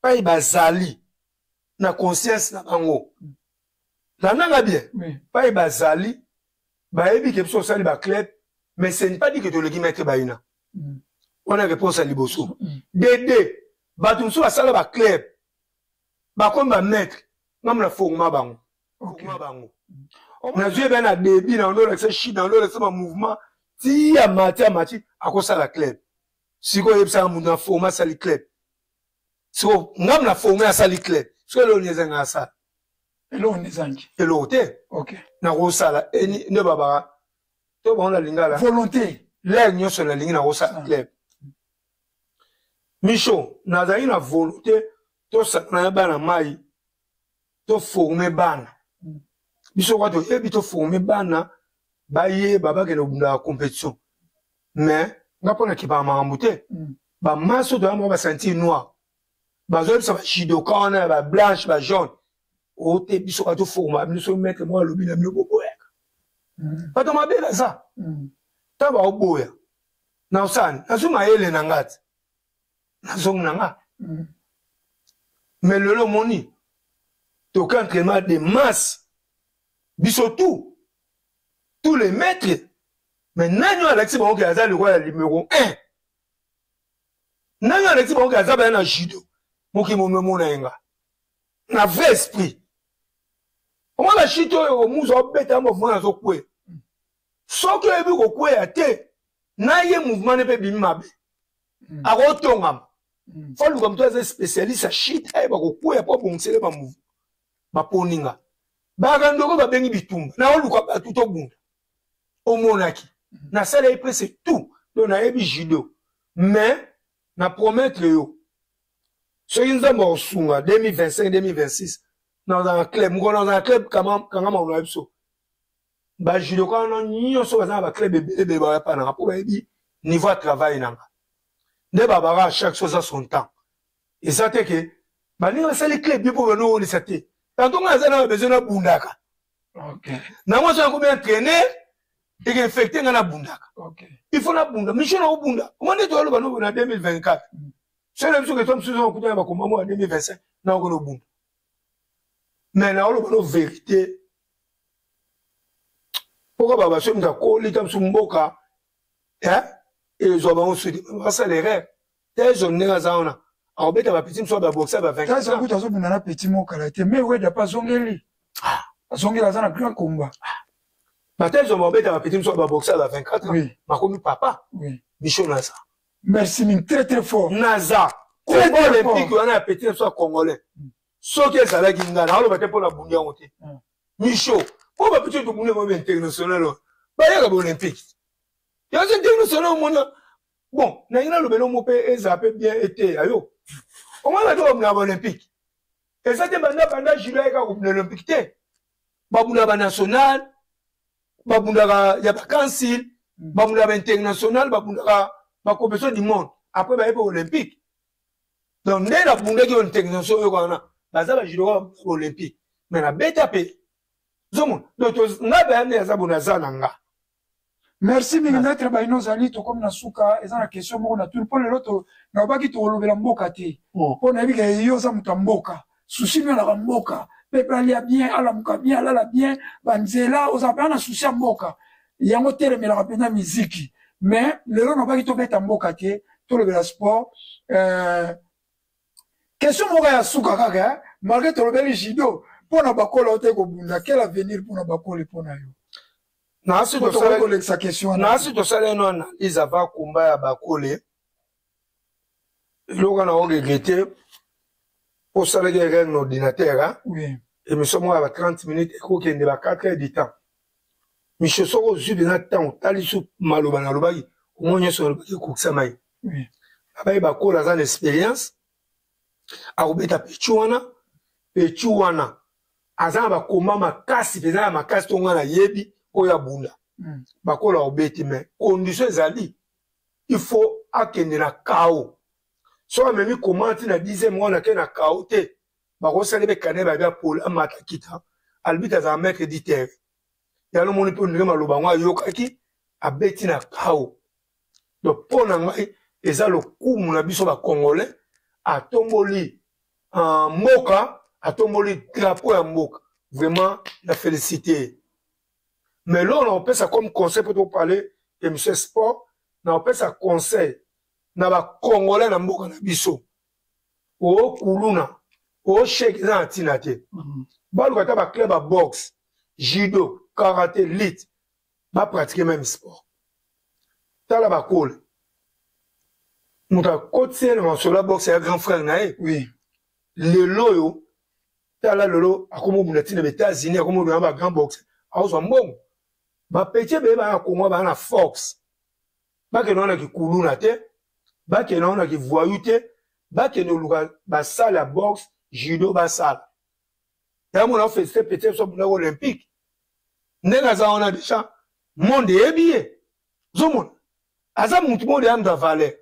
pai bazali na conscience na bango. Landanga bien. Oui. Pai bazali bayebi ke biso osali ba club, mais ce n'est pas dit que toleki maître Bayina. Wana réponse ya liboso. DD, bato mosusu basala ba club, bakomi ba maître, ngam na forma bango. Ok. Forma bango. Nazwi ebe na débit na ndolakisa chute na ndolakisa ba mouvement ti ya mati ya mati akosala club. Sikoyo oyebisaka moto na forma asali club. Sikoyo ngam na forma asali club. Sikoyo eloko nini ezanga asala? Eloko nini ezangi? Eloko te. Ok. Nakosala eni nde babaka to bango na lingala. Volonté. L'air nyonso nalingi nakosala club. Micho, nazali na volonté tosangana na bana mai to former bana. Biso kwa toyebi to former bana bayeba bakende kobunda ya compétition. Mais nga mpo nakipaka makambo te. Ba maso toya moko ba ceinture noire. Bazoyebisa ba judoka wana ya ba blanche, ba jaune. Ote biso kwa to forma bino so maître moko alobi na bino boboyaka. Bato mabe baza. Ntango baoboya. Na osani, nazwi mayele na nga te. Nazongi na nga. Mais lelo omoni, toke entraînement de masse. Biso tout. Tous les maîtres. Mais nani oyo alakisi bango ke aza lokola numéro 1? Nani oyo alakisi bango ke aza baya na judo? Mokili momemona ye nga. Na vrai esprit. Omona chute oyo omuzu abeta ya mouvement azokweya. Soki oyebi kokweya te, na ye mouvement ne mpe bimi mabe. Akotongama. Faut luka moto aza spécialiste ya chute ayeba kokweya po abongisele ba mouvement. Baponi nga. Baka ndoko babengi bitumba. Na oluka bato tobunda. Omonaki. Nasala ye presque tout. Donc nayebi judo. Mais na promettre yo. Soki Nzambe akosunga 2025 2026 nazala na club, mokolo nazala na club kanga makolo na biso. Ba judoka wana nyonso baza na ba club ebele ebele baya pa nanga po bayebi niveau ya travail nanga. Nde babaka chaque chose a son temps. Eza te ke baninga basali club yo po bano olisa te. Tantôt nga naza na besoin na bundaka. Ok. Na moi soki nakomi entraîneur eke infecté nga na bundaka. Ok. Il faut na bunda. Mission na obunda. Comment nde toyaloba no na 2024. Soki na biso ke to mosusu okutana ba combat mo ya 2025 na okolo bunda. Mais na oloba no vérité. Pourquoi baba soki moto akoli ta mosusu mboka hein ezwa bango soki basala erreur. Tyson ndenge aza wana akobeta ba petit mosusu ba boxer ba 24 Tyson kutu azobunda na petit moko kala te mais Weda pa azongeli. Azongeli aza na grand combat. Bataille zomba obeta ba petit mosusu ba boxer ba 24 ans. Oui. Bakomi papa. Oui. Micho naza. Merci mingi très très fort. Naza. Combat olympique wana ya petit mosusu ya congolais. Soki ezalaki nga naoloba te mpo na bundi yango te. Micho, mpo ba petit tobundi yango ba international oyo. Bayaka ba olympique. Yango international omona bon nalingi nalobela omo mpe ezala mpe bien eteya yo. Omona bato babunda ba olympique. Eza te banda banda judo ayeka kobunda olympique te. Babundaka ba national, babundaka ya ba council, babundaka ba international, babundaka ba competition du monde. Après baye mpe olympique. Donc nde nabundaki oyo international oyo wana baza ba judoka ba olympique. Mais nabeta mpe. Ozomona? Donc nga baya nde naza bo naza na nga. Merci mingi maître Baino ozali tokomi na suka eza na question moko na tuni mpo lelo to nalobaki tokolobela mboka te mpo nayebi ke yo oza moto ya mboka susi no alaka mboka peuple alia bien alamuka bien alala bien banzela ozala mpenza na susi ya mboka yango telemelaka mpenza miziki mais lelo nalobaki tobeta mboka te tolobela sport euh, question moko ya suka kaka eh? Malgré tolobeli judo mpo na bakola ote kobunda quel avenir mpo na bakole mpo na yo? Kolekisa question wana. Nasi tosala eno analyse avant combat ya bakole. Eloko na oregrete osalaki erreur na ordinateur. Oui. Émission moko ya ba 30 minutes ekokende ba 4 heures du temps. Micho soki ozwi mpenza ntango otali su maloba nalobaki omoi nyonso nalobaki ekokisama ye. Oui. Abaye bakola aza na experience akobeta pechu wana pechu wana aza na bakoma makasi mpenza ya makasi to ngai nayebi oyo abunda. Bakola obeti mais condition ezali il faut akende na KO. Soki amemi koma ti na 10e wana ake na KO te bakosala be kane babi apola amata kita albite azala maître du terrain. Yango omoni mpe ondenge maloba yango ayokaki abeti na KO. Donc mpo na ngai eza lokumu na biso ba congolais atomboli mboka atomboli drapeau ya mboka vraiment na félicité. Mais lors na opesa comme conseil pour parler émission sport na opesa conseil na ba congolais na mboka na biso o kuluna o shek eza na tina te. Baluka ta ba club ya boxe, judo, karaté, lutte ba pratiquer même sport. Tala bakole moto akotisi ye na masolo ya boxe ya grand frère na ye. Oui. Lelo oyo tala lelo akomi obunda ntina ba États-Unis akomi obunda ba grand boxe akozwa mbongo. Ba petit ebele baya Congo baya na force. Bakende wana kikuluna te, bakende wana kivoyou te, bakende koluka basala ya boxe, judo basala. Yango mona félicité petit so abundaki olympique. Ndenge aza wana déjà monde eyebi ye. Ozomona aza mutu moko deya mutu ya valeur.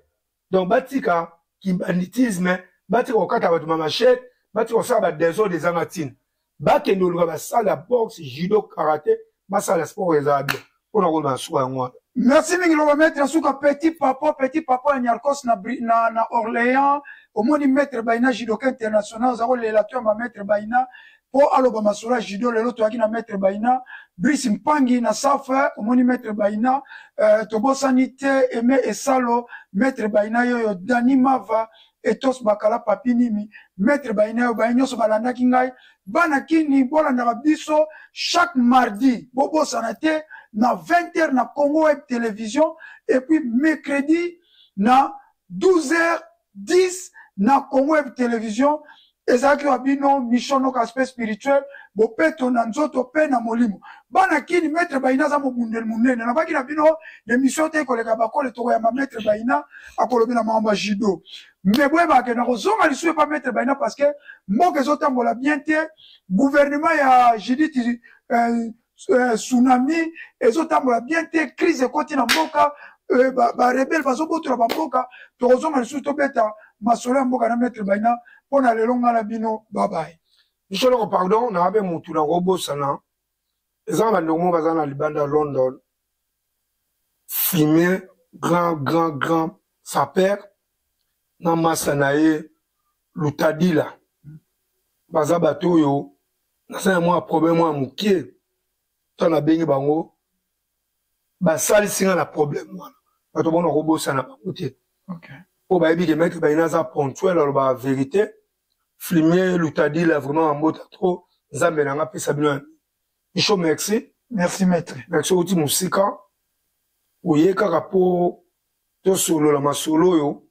Donc batika kibanditisme, batika kokata bato ma machette, batika kosala ba désordre ezanga ntina. Bakende koluka basala boxe, judo, karaté, basala sport ezala bien. Mpona koloba na suka yango wana. Merci mingi loba maître suka petit papa petit papa ya Nyarkos na, na, na Orléans omoni maître Baina judoka international oza kolela to ya ma maître Baina po aloba masolo ya judo lelo toyaki na maître Baina Brice Mpangi na Safa omoni maître Baina tobosani te Aimé Esalo maître Baina yoyo Dani Mava Etos Bakala Papi Nimi maître Baina yo baye nyonso balandaki ngai bana kini bolandaka biso chaque mardi bobosana te na 20h na Congo Web Télévision et puis mercredi na 12h10 na Congo Web Télévision ezalaki wa bino Michon Noka aspect spirituel bopeto na nzoto pe na molimo bana kini maître Baina aza mobundeli monene nabaki na bino émission te koleka bakole tokoyamba maître Baina akolobela makambo ya judo mais boyebaka na kozonga lisusu epa maître Baina parce que mboka ezotambola bien te gouvernement ya Judith tsunami ezotambola bien te crise ekoti na mboka ba rebelle bazobotola ba mboka tokozonga lisusu tobeta masolo ya mboka na maître Baina mpo na lelo nga na bino bye bye. Biso loko pardon na abe mutu na kobosana eza na bandeko moko baza na libanda ya London fumier grand grand grand saper na masa na ye Lutadila baza bato oyo naza na mwa problème mwa mokie to nabengi bango basalisi nga na problème wana bato bona kobosana bango te po bayebi ke maître Baina aza ponctuel alobaka vérité fumier Lutadila vraiment bambota trop nzambe na nga apesa bino ya mingi. Micho, merci. Merci maître. Merci, outi mosika oye kaka mpo tosolola masolo oyo,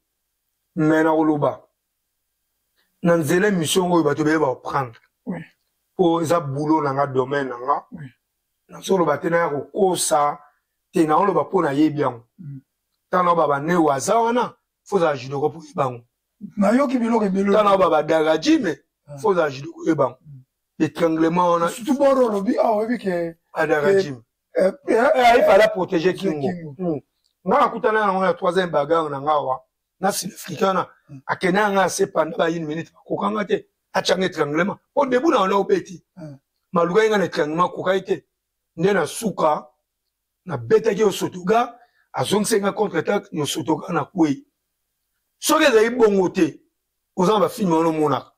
me nakoloba na nzela émission oyo bato beye baoprendre mpo eza boulot na nga, domaine na nga. Nazoloba te naya kokosa te, naoloba mpo nayebi yango. Ntango naoba baneo aza wana, fo ozala judoka mpo oyeba yango. Nayoki biloko ebele. Ntango naoba badarajime, fo ozala judoka oyeba yango. Étranglement wana. Surtout boro olobi awa, oyebi ke adarajime il fallait protéger kingo. Nga nakutana yango na troisième bagarre na nga awa na sud africain wana, akende yanga ase pendant ba une minute, bakokanga te, atyanga étranglement po debu na wana obeti malukaki nga na étranglement, akokaki te. Nde na suka nabetaki yo sotoga, azongisaki nga contre attaque yo sotoga, na kwei. Soki ezali bongo te, oza na bafilme wana omonaka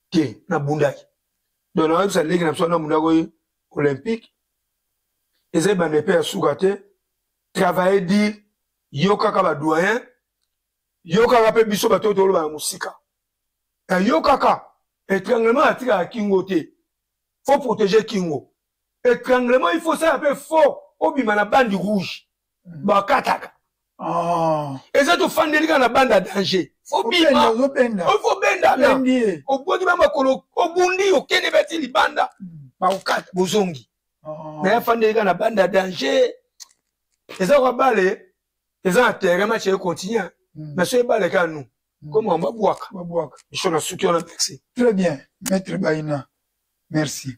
te, nabundaki. Donc nayebisa leki na biso wana, nabundaki oyo olympique eza ebanda epe ya suka te. Travailler dire, yo kaka badoyen, yo kaka mpe biso bato oyo toloba na mosika, yo kaka étranglement atikaka kingo te, faut protéger kingo. Étranglement il faut sala mpe fort, obima na bande rouge bakataka. Eza tofandeli kaka na bande ya danger, obima ozobenda, obwaki ba makolo, obundi, okende beti libanda, bakokata, bozongi. Me afandeli kaka na bande ya danger, eza kwa bale eza na terrain, match econtinue, mais so ebale kaka nu comme babwaka babwaka. Biso na suki wana, merci. Très bien, maître Baina, merci.